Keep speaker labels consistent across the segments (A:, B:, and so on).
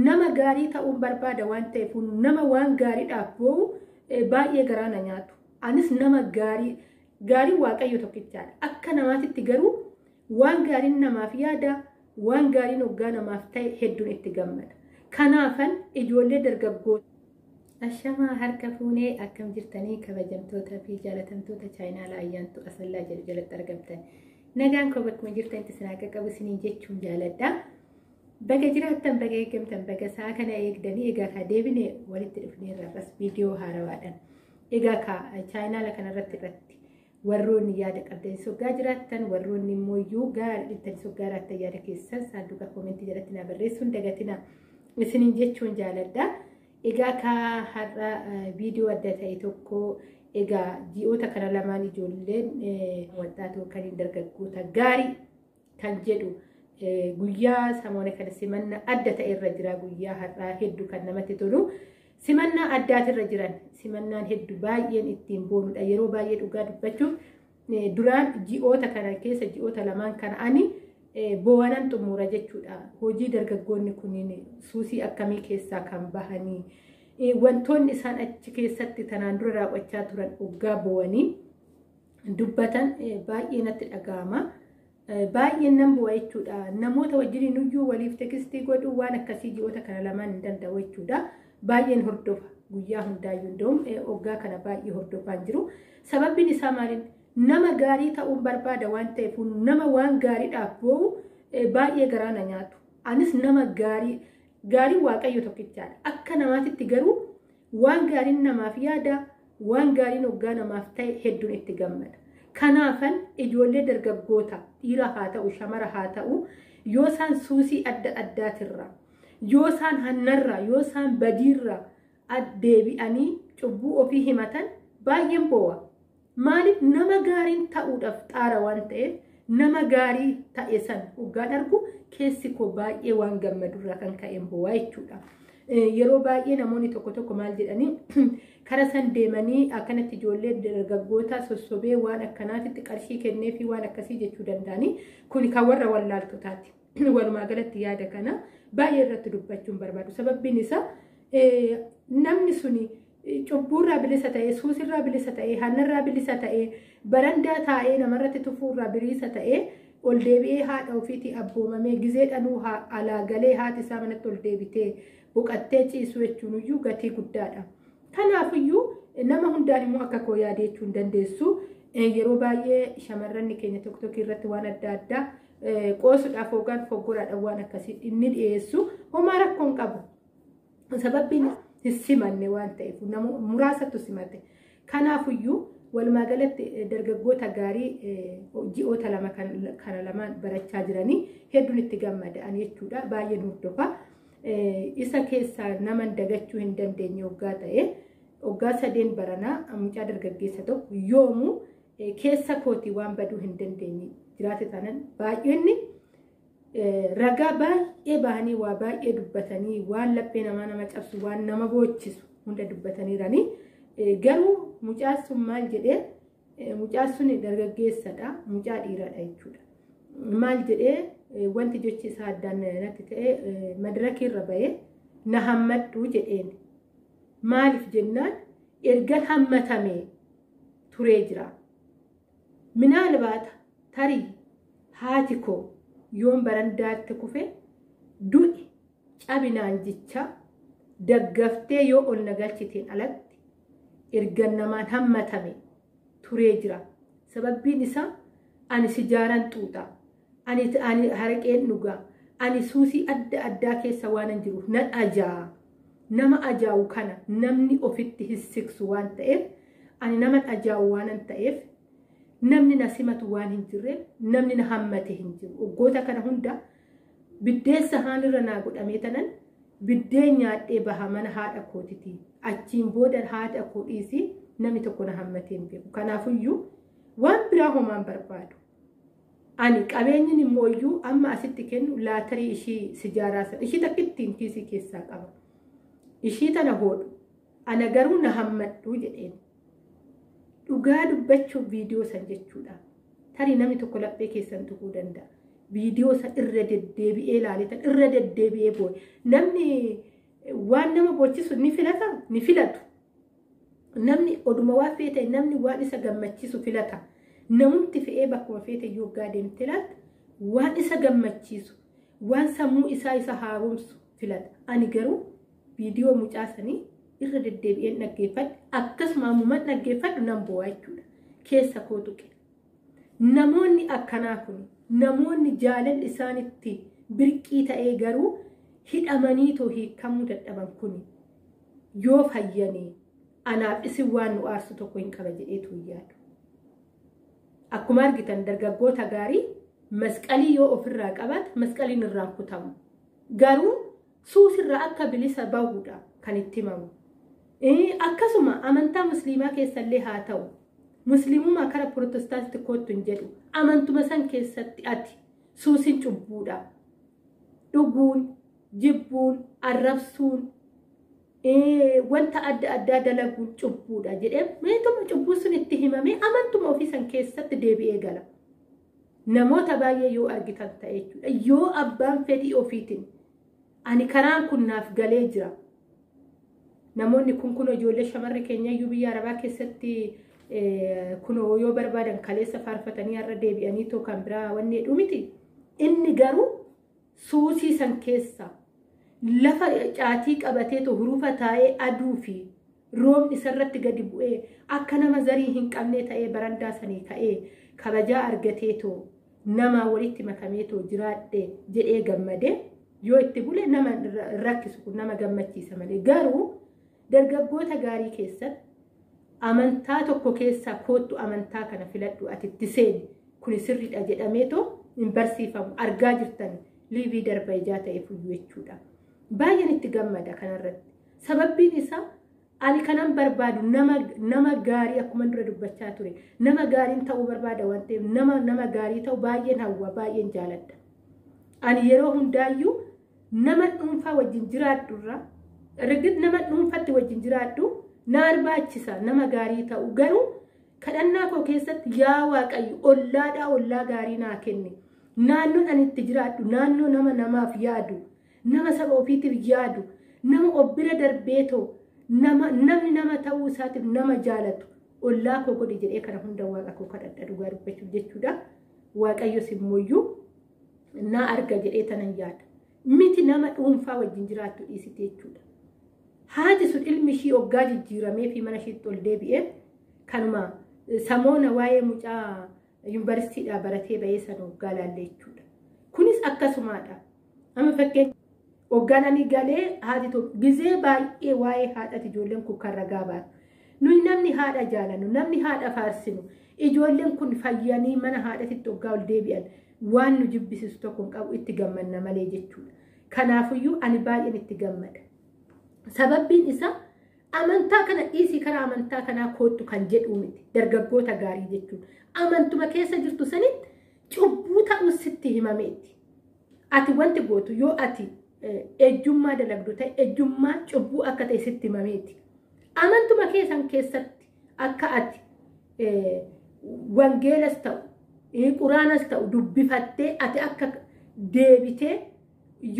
A: Nama gaarii ta'uun barbaada waan ta'eef nama waan gaariidhaaf boo'u baay'ee garaa na nyaatu. Anis nama gaarii gaarii Waaqayyo tokkichaadha. Akka namaatitti garuu waan gaariin namaaf yaada, waan gaariin hoggaa namaaf ta'e hedduun itti gammada. Kanaafan ijoollee dargaggoota.
B: Ashamaa harka fuunee akkam jirtanii kabajamtoota fi jaalatamtoota chaayinaala ayyaantu asallaa jedhu jalatti argamtan. Nagaan koo bakkuma jirtanitti isin akka qabu isiniin jechuun jaaladha. Baga jiraattan, baga eegamtan, baga sa'a kana eegdanii egaa kaa deebine walitti dhufneerra irras viidiyoo haarawaadhaan. Egaa kaa chaayinaala kanarratti irratti warroonni yaada qabdan soggaa jiraattan, warroonni immoo iyyuu gaarii soggaa jiraattan yaada keessan saanduqa koomentii jalatti na barreessuun dagatina isiniin jechuun jaaladha. Egaa kaa har'a viidiyoo adda ta'e tokko egaa ji'oota kana lamaan ijoolleen walxaatoo kan dargaggoota gaarii kan jedhu guyyaa samoona kana simannaa adda ta'e irra jira. Guyyaa har'aa hedduu kan namatti tolu simannaa addaatirra jiran, simannaan hedduu baay'een ittiin boonudha. Yeroo baay'ee dhugaa dubbachuuf duraan ji'oota kana keessa ji'oota lamaan kana ani boo'anan xumura jechuudha. Hojii dargaggoonni kunniin suusii akkamii keessaa kan bahanii wantoonni isaan achi keessatti tanaan dura raawwachaa turan hoggaa boo'anii dubbatan baay'ee natti dhaga'ama. Baay'een nan bu'a jechuudha. Namoota wajjin iyyuu waliif tekstii godhuu waan akkasii ji'oota kana lamaan hin danda'u jechuudha. Baay'een hordofa guyyaa hundaayyuu hunda'uun hoggaa kana baay'ee hordofaan jiru. Sababbiin isaa maaliin? Nama gaarii ta'uun barbaada waan ta'eef nama waan gaariidhaaf boo'u baay'ee garaa na nyaatu. Anis nama gaarii gaarii Waaqayyo tokkichaadha. Akka namaatitti garuu waan gaariin namaaf yaada, waan gaariin hoggaa namaaf ta'e hedduun itti gammada. Kanaafan ijoollee dargaggoota dhiira haa ta'u shamara haa ta'u yoo isaan suusii adda addaatirra, yoo isaan hannarra, yoo isaan badiirra deebi'anii cubbuu ofii himatan baay'een boo'a. Maaliif? Nama gaariin ta'uudhaaf xaara waan ta'eef nama gaarii ta'e san hoggaan argu keessi koo baay'ee waan gammadurraa kan ka'een boo'a jechuudha. Yeroo baay'ee namoonni tokko tokko maal jedhanii kara san deemanii akkanatti ijoollee dargaggoota sossobee waan akkanaatitti qarshii kennee fi waan akkasii jechuu danda'anii, kun kan warra wallaaltotaati. Walumaa galatti yaada kana baay'ee irratti dubbachuun barbaadu. Sababbiin isaa namni suni cubbuurraa bilisa ta'ee, suusirraa bilisa ta'ee, hannarraa bilisa ta'ee, barandaa taa'ee namarratti tufuurraa bilisa ta'ee ol deebi'ee haadha ofiitii abboomamee gizee dhanuu alaa galee haati isaa manatti ol deebitee boqattee ciisuu jechuun iyyuu gatii guddaadha. Kanaafiyyuu nama hundaan immoo akka koo yaadee jechuu hin dandeessu. Yeroo baay'ee shamarranni keenya tokko tokko irratti waan adda addaa qoosuudhaaf hoogaan foggoraadhaan waan akkasii inni dhiyeessu homaa rakkoon qabu. Sababbiin hin simanne waan ta'eef nama muraasatu simate. Kanaafiyyuu walumaa galatti dargaggoota gaarii ji'oota lama kana lamaan barachaa jiranii hedduun itti gammada'an jechuudha. Baay'een hordofa. Isa keessaa nama dagachuu hin dandeenye hoggaa ta'e hoggaa sadeen baranaa mucaa dargaggeessa tokko yoomuu keessa kootii waan baduu hin dandeenye jiraate taanaan baay'inni ragaa baay'ee bahanii waa baay'ee dubbatanii waan laphee namaa nama cabsu waan nama boochisu hunda dubbataniiranii. Garuu mucaan sun maal jedhee, mucaan sun dargaggeessadha, mucaa dhiiradha jechuudha. Maal jedhee wanti jechi isaa addaan natti ta'e madirakiirra bahee na hammadhu jedheen. Maaliif jennaan erga hammatame turee jira. Minaal baata tarii haati koo yoon barandaatti kufe du'i cabinaan jecha daggaftee yoo ol na galchiteen alatti erga namaan hammatame turee jira. Sababbiin isaa ani sijaaran xuuxa, ani haraqeen dhugaa, ani suusii adda addaa keessa waan hin jiruuf nan ajaa'a. Nama ajaa'u kana namni ofitti hin siksu waan ta'eef ani nama ajaa'u waan hin ta'eef namni na simatu waan hin jirreef namni na hammate hin jiru. Waggoota kana hunda biddeessa haanirra naa godhamee tanan biddeen nyaadhee baha mana haadha kootitii. Achiin booda haadha koo dhiisii namni tokko na hammatee hin beeku. Kanaafiyyuu waan biraa homaan barbaadu. Ani qabeenyin immoo iyyuu amma asitti kennu laatarii ishii sijaaraa sana ishii takkittiin kiisii keessaa qaba. Ishii tana hoodhu. Ana garuu na hammadhu jedheen. Dhugaa dubbachuuf viidiyoo san jechuudha. Tarii namni tokko laphee keessan tuquu danda'a.
A: Viidiyoo isa irra deddeebi'ee ilaaletan irra deddeebi'ee boo'e. Namni waan nama boochisu ni filata ni filatu. Namni oduma waan fe'e ta'e namni waan isa gammachiisu filata. Namumti fe'ee bakkuma feete yoggaa deemte laata waan isa gammachiisu waan sammuu isaa isa haaromsu filata. Ani garuu viidiyoo mucaa sanii irra deddeebi'een dhaggeeffadhe akkasuma ammumaan dhaggeeffadhu nan boo'a jechuudha. Keessa koo tuqe. Namoonni akkanaa kun namoonni jaalalli isaanitti birqii ta'ee garuu hidhamanii too hiikamuu dadhaban kun yoo fayyanii anaaf isin waan nu aarsu tokko hin qaba jedheetu hin yaadu. Akkuma argitan dargaggoota gaarii masqalii yoo ofirraa qabaate masqaliin irraan kutamu. Garuu suusirraa akka bilisa bahuudha kan itti himamu. Akkasuma amantaa musliimaa keessallee haa ta'u. Musliimummaa kara pirootestaantii kootu hin jedhu. Amantuma san keessatti ati suusin cubbuudha. Dhuguun, jibbuun, arrabsuun, wanta adda addaa dalaguun cubbuudha jedhee meetuma cubbuu sun itti himamee amantuma ofii san keessatti deebi'ee gala. Namoota baay'ee yoo argitan ta'e jechuudha. Yoo abbaan fedhii ofiitiin ani karaan kun naaf galee jira. Namoonni kun kun ijoollee shamarri keenya iyyuu biyya Arabaa keessatti kunoo yoo barbaadan kaleessa faarfatanii har'a deebi'anii too kan biraa wanni jedhu miti. Inni garuu suusii san keessa lafa caatii qabatee too hurufa taa'ee aduu fi roobni isarratti gadi bu'ee akka nama zarii hin qabne ta'ee barandaa sanii ka'ee kabajaa argatee too nama walitti makamee too jiraadhe jedhee gammadee yoo itti bule nama rakkisu kun nama gammachiisa malee. Garuu dargaggoota gaarii keessatti amantaa tokko keessaa koottu amantaa kana filadhu ati itti seeni kun sirriidha jedhameetoo hin barsiifamu argaa jirtan liibii darba ijaa ta'e fuyyuu jechuudha. Baay'een itti gammada kanarratti. Sababbiin isaa ani kanan barbaadu nama gaarii akkuma dura dubbachaa ture nama gaariin ta'uu barbaada waan ta'eef nama gaarii ta'u baay'een hawwa baay'een jaaladha. Ani yeroo hundaayyuu nama dhuunfaa wajjin jiraadhurra nama dhuunfatti wajjin jiraadhu na barbaachisa nama gaarii ta'u garuu kadhannaa koo keessatti yaa Waaqayyo ollaadhaa ollaa gaarii naa kenni. Naannoon ani itti jiraadhu naannoo nama namaaf yaadu nama saba ofiitiif yaadu nama of bira darbeetoo namni nama ta'uu isaatiif nama jaalatu ollaa koo godhi jedhee kana hunda waaqa koo kadhadha dhugaa dubbachuuf jechuudha. Waaqayyos immoo na arga jedhee tanan yaada. Miti nama dhuunfaa wajjin jiraattu dhiisite jechuudha. Haati sun ilmi ishii oggaa jijjiiramee fi mana ishiitti ol deebi'ee kanuma samoona waa'ee mucaa yuunivarsiitiidhaa baratee ba'ee sana oggaa laalle jechuudha. Kunis akkasumaadha. Amma fakkeenya oggaan ani galee haati tokko gizee baay'ee waa'ee haadhati ijoolleen kun kan ragaa baatu. Nuyi namni haadha jaalannu, namni haadha faarsinu, ijoolleen kun fayyanii mana haadhatitti oggaa ol deebi'an waan nu jibbisiisu tokko hin qabu itti gammanna malee jechuudha. Kanaafiyyuu ani baay'een itti gammada. Sababbiin isaa amantaa kana dhiisii karaa amantaa kanaa koottu kan jedhu miti dargaggoota gaarii jechuudha. Amantuma keessa jirtu sanitti cubbuu ta'uu sitti himameeti. Ati wanti gootu yoo ati ejjummaa dalagdu ta'e ejjummaa cubbuu akka ta'e sitti himameeti. Amantuma keessan keessatti akka ati wangeelas ta'u quraanas ta'u dubbifattee ati akka deebitee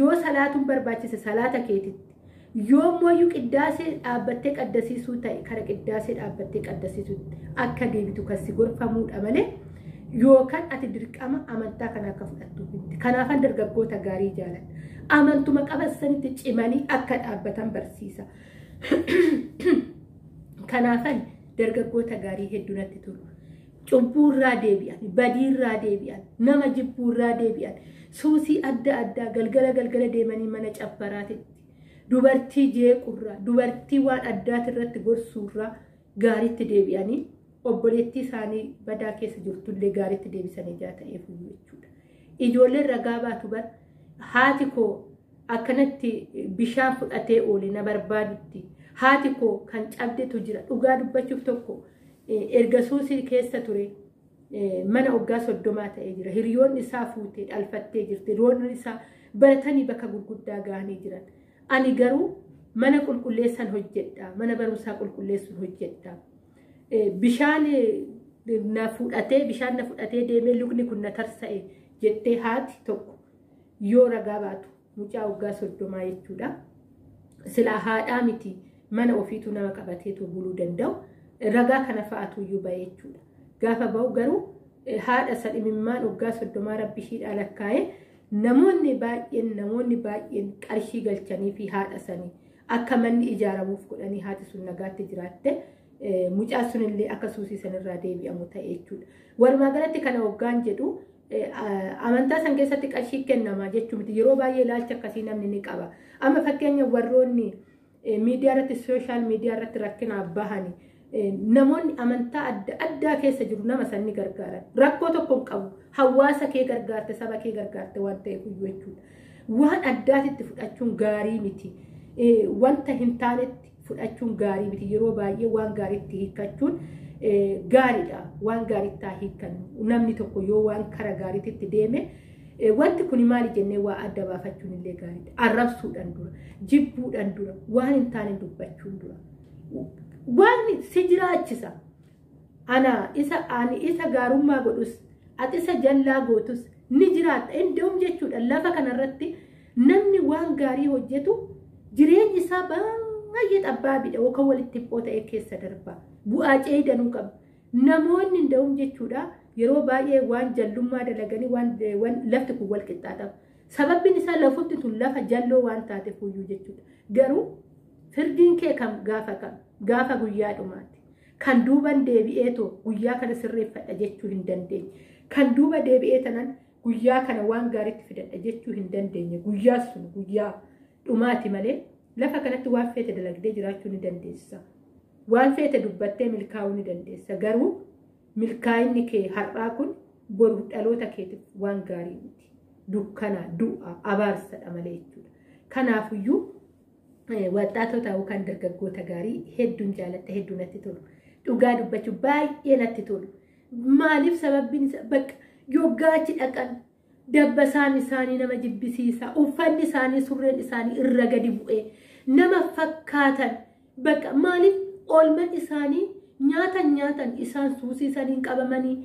A: yoo salaatuun barbaachise salaata keetitti. Yoo mooyyuu qiddaasee dhaabbattee qaddasiisuu ta'e kara qiddaasee dhaabbattee qaddasiisuutti akka deebitu kan si gorfamuudha malee yookaan ati dirqama amantaa kana akka fudhattu miti. Kanaafan dargaggoota gaarii jaaladha. Amantuma qabansanitti cimanii akka dhaabbatan barsiisa. Kanaafan dargaggoota gaarii hedduu natti tolu. Cubbuurraa deebi'an, badiirraa deebi'an, nama jibbuurraa deebi'an, suusii adda addaa galgala galgala deemanii mana cabbaraatitti. Dubartii jeequrraa, dubartii waan addaati irratti gorsuurraa gaariitti deebi'anii obboleettii isaanii badaa keessa jirtullee gaariitti deebisanii ijaa ta'eef jechuudha. Ijoolleen ragaa baatu bar haati koo akkanatti bishaan fudhatee oole na barbaadutti haati koo kan cabdetu jira dhugaa dubbachuuf tokko erga suusii keessa ture mana waggaa 30 ta'ee jira. Hiriyoonni isaa fuutee dhalfattee jirti. Hiriyoonni isaa baratanii bakka gurguddaa gahanii jiran. Ani garuu mana qulqulleessan hojjedha. Mana barumsaa qulqulleessuun hojjedha. Bishaan na fudhatee deemee lukni kun na tarsa'e jettee haati tokko yoo ragaa baatu mucaa waggaa 30 jechuudha. Silaa haadhaa miti mana ofiitu nama qabateetu buluu danda'u ragaa kana fa'aatu iyyuu ba'e jechuudha. Gaafa ba'u garuu haadha sadhimimmaan waggaa 30 rabbi ishiidhaa lakkaa'e namoonni baay'een qarshii galchanii fi haadha sanii akka manni ijaaramuuf godhanii haati sun nagaatti jiraatte mucaa sunillee akka suusii sanirraa deebi'amu ta'e jechuudha. Walumaa galatti kana waggaan jedhu amantaa san keessatti qarshii kennamaa jechuu miti. Yeroo baay'ee ilaalcha akkasii namni ni qaba. Amma fakkeenya warroonni miidiyaa irratti sooshaal miidiyaa irratti rakkinaaf bahani namoonni amantaa adda addaa keessa jiru nama san ni gargaaran. Rakkoo tokko hin qabu. Hawaasa kee gargaarte, saba kee gargaarte waan ta'eef iyyuu jechuudha. Waan addaatitti fudhachuun gaarii miti. Wanta hin taanetti fudhachuun gaarii miti. Yeroo baay'ee waan gaariitti hiikkachuun gaariidha. Waan gaariitti haa hiikkannu. Namni tokko yoo waan kara gaariitti deeme wanti kun maali jennee waa adda baafachuun illee gaariidha. Arrabsuudhaan dura, jibbuudhaan dura, waan hin taane dubbachuun dura. Waan si jiraachisa. Ani isa gaarummaa godhus, ati isa jallaa gootus ni jiraatta. Indoom jechuudha lafa kanarratti namni waan gaarii hojjetu jireenyi isaa baay'ee xabbaabiidha yookaan walitti dhiphoo ta'e keessa darba. Bu'aa ceedanuu qaba. Namoonni indoom jechuudha yeroo baay'ee waan jallummaa dalaganii waan lafti kun wal qixxaatama. Sababbiin isaa lafti tun lafa jalloo waan taateef iyyuu jechuudha. Garuu firdiin kee kam gaafa guyyaa dhumaati. Kan duuban deebi'eetoo guyyaa kana sirreeffadha jechuu hin dandeenye. Kan duuba deebi'ee tanan guyyaa kana waan gaariitti fidadha jechuu hin dandeenye. Guyyaa sun guyyaa dhumaati malee lafa kanatti waan feete dalagdee jiraachuu ni dandeessa. Waan feete dubbattee milkaa'uu ni dandeessa. Garuu milkaa'inni kee har'aa kun boru dhaloota keetiif waan gaarii miti. Dukkana, du'a, abaarsadha malee jechuudha. Kanaafiyyuu waxxaatota yookaan dargaggoota gaarii hedduun jaaladha, hedduu natti tolu. Dhugaa dubbachuu baay'ee natti tolu. Maaliif sababbiin isaa bakka yoggaa achi dhaqan dabbasaan isaanii nama jibbisiisa, uffanni isaanii surreen isaanii irra gadi bu'ee nama fakkaatan bakka maaliif oolman isaanii nyaatan isaan suusii isaaniin qabamanii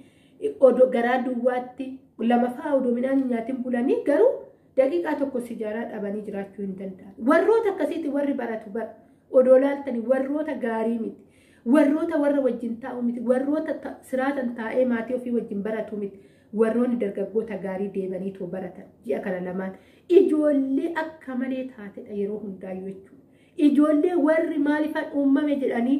A: odoo garaa duwwaatti lama fa'aa odoo midhaan nyaatiin bulanii garuu daqiiqaa tokko sijaaraa dhabanii jiraachuu hin danda'an. Warroota akkasiitti warri baratu bara odoo laaltanii warroota gaarii miti. Warroota warra wajjin taa'u miti. Warroota siraatan taa'ee maatii ofii wajjin baratu miti. Warroonni dargaggoota gaarii deemaniitoo baratan ji'a kana lamaan ijoollee akka malee taatedha yeroo hundaayyuu jechuudha. Ijoollee warri maalifaan uumame jedhanii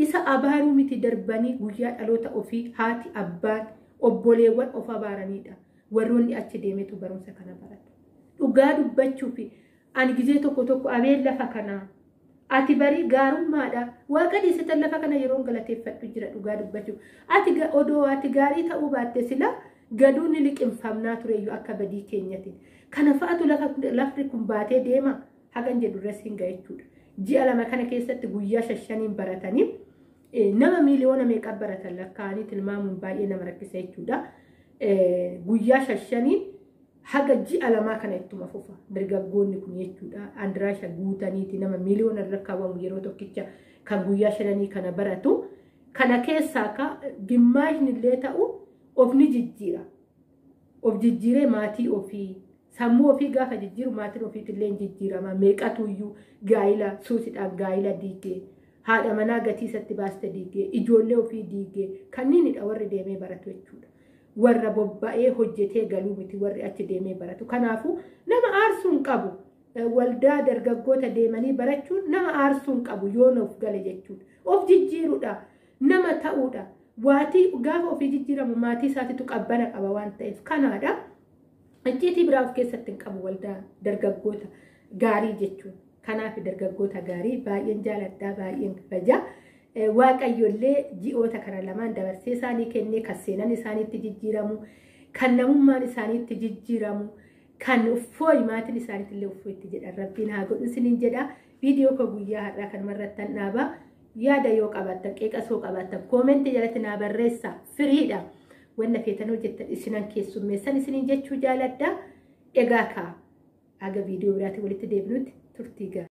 A: isa abaaruu miti darbanii guyyaa dhaloota ofii haati abbaan obboleewwan of abaaranidha. Warroonni achi deemetu barumsa kana baratu. Dhugaa dubbachuu fi ani gizee tokko tokko abeen lafa kanaa ati barii gaarummaadha. Waaqa dhiisitan lafa kana yeroon galateeffadhu jira dhugaa dubbachuuf. Ati odoo ati gaarii ta'uu baatte sila gaduun ni liqimfamnaa tureyyuu akka badii keenyatiin. Kana fa'aatu lafti kun baatee deema hagan jedhu irras hin ga'a jechuudha. Ji'a lama kana keessatti guyyaa 5 baratanii nama miiliyoona meeqa baratan lakkaa'anii tilmaamuun baay'ee nama rakkisa jechuudha. Guyyaa 5 haga ji'a lamaa kana ittuma fufa dargaggoonni kun jechuudha. Andiraasha guutaniiti nama miiliyoona lakkaawwamu yeroo tokkicha kan guyyaa 5 kana baratu. Kana keessaa ka gimmaashni illee ta'u of ni jijjiira. Of jijjiiree maatii ofii sammuu ofii gaafa jijjiiru maatiin ofiitillee jijjiirama. Meeqatu iyyuu gaayila suusidhaan gaayila diigee haadha manaa gatii isatti baaste diigee ijoollee ofii diigee kanneenidha warri deemee baratu jechuudha. Warra bobba'ee hojjetee galuu miti warri achi deemee baratu. Kanaafuu nama aarsuu hin qabu. Waldaa dargaggoota deemanii barachuun nama aarsuu hin qabu yoo of gale jechuudha. Of jijjiirudha. Nama ta'uudha. Waatii gaafa ofii jijjiiramu maatii isaatiitu qabbana qaba waan ta'eef kanaadha. Icciitii biraa of keessatti hin qabu waldaa dargaggoota gaarii jechuun. Kanaaf dargaggoota gaarii baay'een jaaladhaa baay'een kabaja. Waaqayyoollee ji'oota kana lamaan dabarsee isaanii kennee kan seenan isaaniitti jijjiiramu, kan namummaan isaaniitti jijjiiramu, kan uffooyi maatiin isaaniitti illee uffooyitti jedhan rabbiin haa godhu isiniin jedha. Viidiyoo koo guyyaa har'aa kanuma irratti an dhaaba. Yaada yoo qabaattan, qeeqasoo qabaattan, koomentii jalatti naa barreessaa. Firiidha. Wanna feetan hojjettan isinan keessummeessan isiniin jechuu jaaladha. Egaa kaa haga viidiyoo biraatiin walitti deebinutti turtii gaarii.